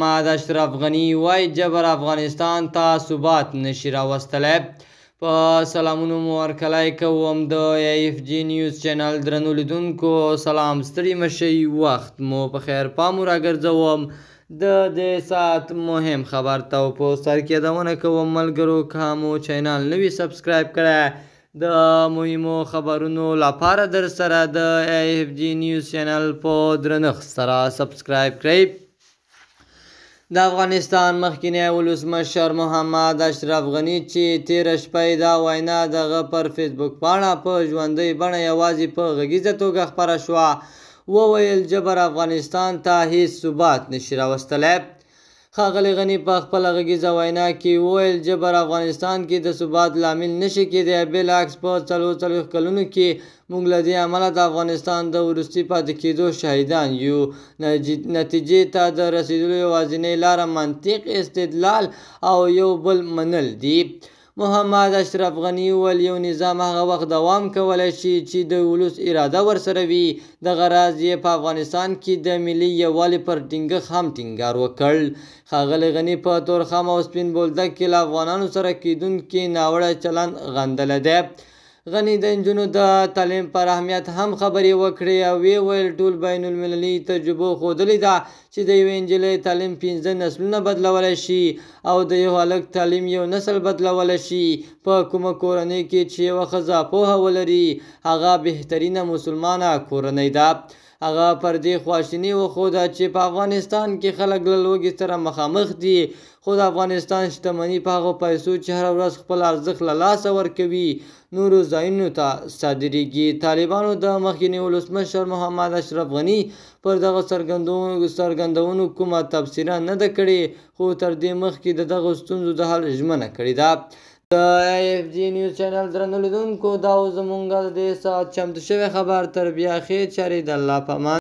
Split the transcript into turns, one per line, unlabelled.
محمد اشرف غني وایي جبر افغانستان ته ثبات نشي راوستلی. په سلامونو مو هرکلی کوم د ایف جي نیوز چینل درنو لیدونکو. سلام، ستړي مشئ، وخت مو په خیر. پام راګرځوم د دې ساعت مهم خبر ته او په سر کې یادونه کوم ملګرو، که مو چینل نه وي سبسکرایب کړی د مهمو خبرونو لپاره در سره د ایف جي نیوز چینل په درنښت سره سبسکرایب کړئ. د افغانستان مخکینی ولسمشر محمد اشرف غني چې تېره شپه یې دا وینا د هغه پر فیسبوک پاڼه په ژوندۍ بڼه یوازې په غږیزه توګه خپره شوه، وویل جبر افغانستان ته هیڅ ثبات نشي راوستلی. ښاغلي غني په خپله غږیزه وینا کې وویل جبر افغانستان کې د ثبات لامل نشي کېدی، بالعکس په 44 کلونو کې موږ له دې امله د افغانستان د وروستي پاتې کېدو شاهدان یو. نتیجې ته د رسېدلو یوازینۍ لاره منطق، استدلال او یو بل منل دي. محمد اشرف غني وویل یو نظام هغه وخت دوام کولی شي چې د ولس اراده ورسره وي. دغه راز یې په افغانستان کې د ملي یووالي پر ټینګښت هم ټینګار وکړ. ښاغلي غني په تورخم او سپین بولدک کې له افغانانو سره کېدونکی ناوړه چلند غندلی دی. غني د نجونو د تعلیم پر اهمیت هم خبرې وکړې او ویې ویل ټول بین المللي تجربو ښودلې ده چې د یوې نجلۍ تعلیم 5 نسلونه بدلولی شي او د یو هلک تعلیم یو نسل بدلولی شي. په کومه کورنۍ کې چې یوه ښځه پوهه ولري هغه بهترینه مسلمانه کورنۍ ده. هغه پر دې خواشیني وښوده چې په افغانستان کې خلک له لوږې سره مخامخ دي، خو د افغانستان شتمني په هغو پیسو چې هره ورځ خپل ارزښت له لاسه ورکوي نورو ځایونو ته صادرېږي. طالبانو د مخکیني ولسمشر محمد اشرف غني پر دغه څرګندونو کومه تبصره نه ده کړې، خو تر دې مخکې د دغو ستونزو د حل ژمنه کړې ده. د ایف جي نیوز چینل درنو لیدونکو، دا و زمونږ د دې ساعت چمتو شوی خبر. تر بیا ښې چارې، د الله په امان.